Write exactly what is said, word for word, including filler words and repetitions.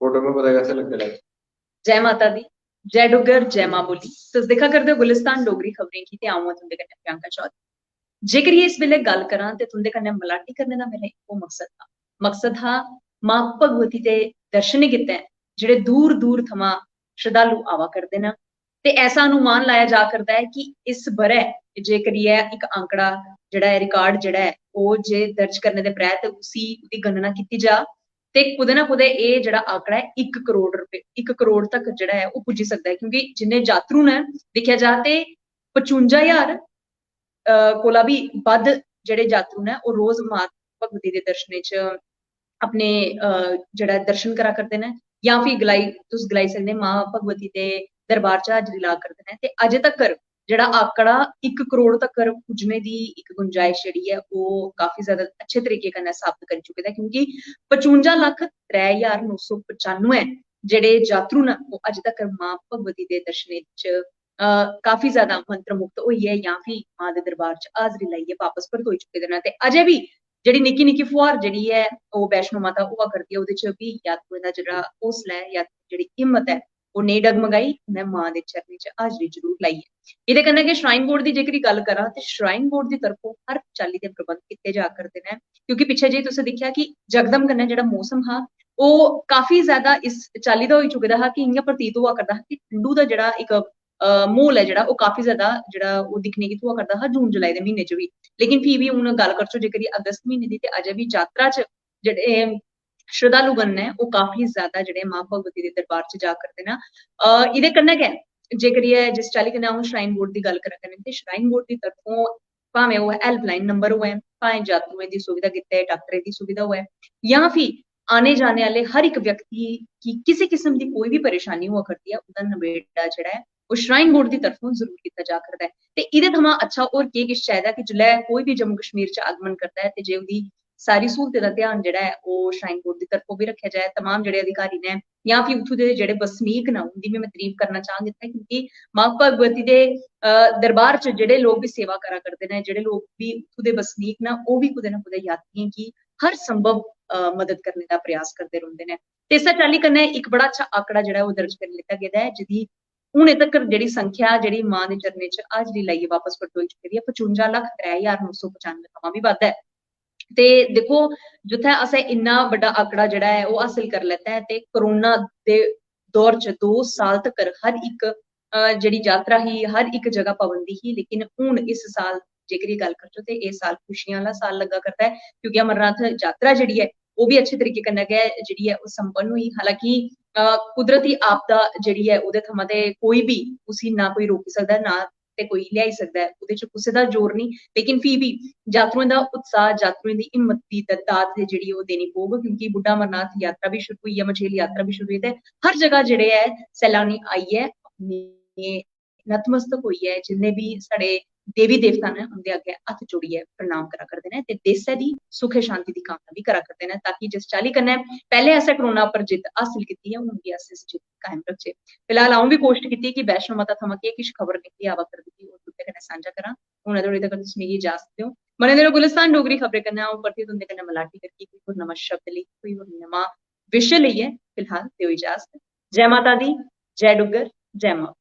Photo में पता कैसे लगने लगा। जय माता दी, जय डुग्गर, जय मां बोली। तुस दिक्खा करदे ओ गुलिस्तान डोगरी खबरें गी ते अ'ऊं आं तुं'दे कन्नै प्रियंका चौधरी। जेकर एह् इस बेल्लै गल्ल करां ते तुं'दे कन्नै मलाटी करने दा मेरा इक्को मकसद हा। मकसद हा मां भगवती दे दर्शनें गित्तै जेह्ड़े दूर दूर थमां शरधालु आवा करदे न ते ऐसा अनुमान लाया जा करदा ऐ कि इस ब'रै जे करियै इक आंकड़ा जेह्ड़ा ऐ, रिकार्ड जेह्ड़ा ऐ, ओह् जे दर्ज करने दे परैंत उसी, ओह्दी गणना कीती जा ते कुतै ना कुतै एह् जेह्ड़ा आंकड़ा ऐ इक करोड़ रपेऽ, इक करोड़ तक जेह्ड़ा ऐ ओह् पुज्जी सकदा ऐ, क्योंकि जिन्ने जातरू न, दिक्खेआ जा ते पचुंजा ज्हार अ, कोला बी बद्ध जेह्ड़े जातरू न ओह् रोज मां भगवती दे दर्शनें च अपने अ, जेह्ड़ा दर्शन करा करदे न, जां फ्ही गलाई, तुस गलाई सकदे मां भगवती दे दरबार च हाजरी ला करदे न। ते अजें तक्कर जेह्ड़ा आंकड़ा इक करोड़ तक्कर पुज्जने दी इक गुंजाइश जेह्ड़ी ऐ ओह् काफी ज्यादा अच्छे तरीके कन्नै साबत करी चुके दा ऐ, क्योंकि पचुंजा लक्ख त्रै ज्हार नौ सौ पचानुऐ जेह्ड़े जातरू न ओह् अजें तक्कर मां भगवती दे दर्शनें च अ, काफी ज्यादा मंत्रमुग्ध होइयै जां फ्ही मां दे दरबार च हाजरी लाइयै बापस परतोई चुके दे न। ते अजें बी जेह्ड़ी निक्की निक्की फुहार जेह्ड़ी ऐ ओह् वैष्णो माता होआ करदी ऐ, ओह्दे च बी यात्रुएं दा जेह्ड़ा हौसला ऐ, यात्रुएं दी जेह्ड़ी हिम्मत ऐ, ओह् नेईं डगमगाई, उ'नें मां दे चरणें च हाजरी जरूर लाई ऐ। एह्दे कन्नै गै श्राइन बोर्ड दी जेकर गल्ल करां ते श्राइन बोर्ड दी तरफों हर चाल्ली दे प्रबंध कीते जा करदे न, क्योंकि पिच्छे जेही तुसें दिक्खेआ कि जकदम कन्नै जेह्ड़ा मौसम हा ओह् काफी ज्यादा इस चाल्ली दा होई चुके दा हा कि इ'यां प्रतीत होआ करदा हा कि ठंडू दा जेह्ड़ा इक अ, म्हौल ऐ जेह्ड़ा ओह् काफी ज्यादा जेह्ड़ा ओह् दिक्खने गी थ्होआ करदा हा जून जुलाई दे म्हीने च बी। लेकिन फ्ही बी हून गल्ल करचै जेकर अगस्त म्हीने दी ते अजें बी जात्तरा च जेह्ड़े शरधालुगण न ओह् काफी ज्यादा जेह्ड़े मां भगवती दे दरबार च जा करदे न। अ, एह्दे कन्नै गै जेकर एह् जिस चाल्ली कन्नै अ'ऊं श्राइन बोर्ड दी गल्ल करा करनी ते श्राइन बोर्ड दी तरफों भामें ओह् हेल्पलाइन नंबर होऐ, भाएं जातरुएं दी सुविधा गित्तै डाक्टरें दी सुविधा होऐ, जां फ्ही आने जाने आह्ले हर इक व्यक्ति गी किसे किस्म दी कोई बी परेशानी होआ करदी ऐ, ओह्दा नबेड़ा जेह्ड़ा ऐ ओह् श्राइन बोर्ड दी तरफों जरूर कीता जा करदा ऐ। ते एह्दे थमां अच्छा होर केह् किश चाहिदा कि जिसलै कोई बी जम्मू कश्मीर च आगमन करदा ऐ ते जे ओह्दी सारी स्हूलतें दा ध्यान जेह्ड़ा ऐ ओह् श्राइन बोर्ड दी तरफों बी रक्खेआ जाए। तमाम जेह्ड़े अधिकारी न जां फ्ही उत्थूं दे जेह्ड़े बसनीक न उं'दी बी में तरीफ करना चाहंग इत्थै, क्योंकि मां भगवती दे अ, दरबार च जेह्ड़े लोक बी सेवा करा करदे न, जेह्ड़े लोक बी उत्थूं दे बसनीक न, ओह् बी कुतै ना कुतै यात्रियें गी हर संभव अ, मदद करने दा प्रयास करदे रौंह्दे न। ते इस्सै चाल्ली कन्नै इक बड़ा अच्छा आंकड़ा जेह्ड़ा ऐ ओह् दर्ज करी लैता गेदा ऐ, जेह्दी हुनै तक्कर जेह्ड़ी संख्या जेह्ड़ी मां दे चरणें च हाजरी लाइयै बापस परतोई चुकी दी ऐ पचुंजा लक्ख त्रै ज्हार नौ सौ पचानुऐ थमां बी बद्ध ऐ। ते दिक्खो, जित्थै असें इन्ना बड्डा आंकड़ा जेह्ड़ा ऐ ओह् हासल करी लैता ऐ ते कोरोना दे दौर च दो साल तक्कर हर इक अ, जेह्ड़ी यात्रा ही हर इक जगह पाबंदी ही, लेकिन हून इस साल जेकर एह् गल्ल करचै ते एह् साल खुशियां आह्ला साल लग्गा करदा ऐ, क्योंकि अमरनाथ यात्रा जेह्ड़ी ऐ ओह् बी अच्छे तरीके कन्नै गै जेह्ड़ी ऐ ओह् संपन्न होई। हालांकि अ, कुदरती आपदा जेह्ड़ी ऐ ओह्दे थमां ते कोई बी उसी ना कोई रोकी सकदा ऐ ना ते कोई लेआई सकदा ऐ, ओह्दे च कुसै दा जोर निं। लेकिन फ्ही बी जातरुएं दा उत्साह, जातरुएं दी हिम्मत दी द-, दाद ते जेह्ड़ी ओह् देनी पौग, क्योंकि बुड्ढा अमरनाथ यात्रा बी शुरू होई ऐ, मचेल यात्रा बी शुरू होई ऐ ते हर जगह जेह्ड़े ऐ सैलानी आइयै अपने नतमस्तक होइयै जिन्ने बी साढ़े देवी देवता न उं'दे अग्गें हत्थ जोड़ियै प्रणाम करा करदे न ते देसै दी सुख शांति दी कामना बी करा करदे न, ताकि जिस चाल्ली कन्नै पैह्ले असें कोरोना पर जित्त हासल कीती ऐ, हून बी अस इस जित्त गी कायम रखचै। फिलहाल अ'ऊं बी कोशट कीती कि वैष्णो माता थमां केह् किश खबर निकली आवा करदी ही, ओह् तुं'दे कन्नै सांझा करां। हून थोड़ी तगर तुस मिगी इजाजत देओ। बने दे रहो गुलिस्तान डोगरी खबरें कन्नै, अ'ऊं परतियै तुं'दे कन्नै मलाटी करगी कोई होर नमां शब्द लेई, कोई होर नमां विशे लेइयै। फिलहाल देओ इजाजत। जय माता दी, जय डुग्गर, जय मां।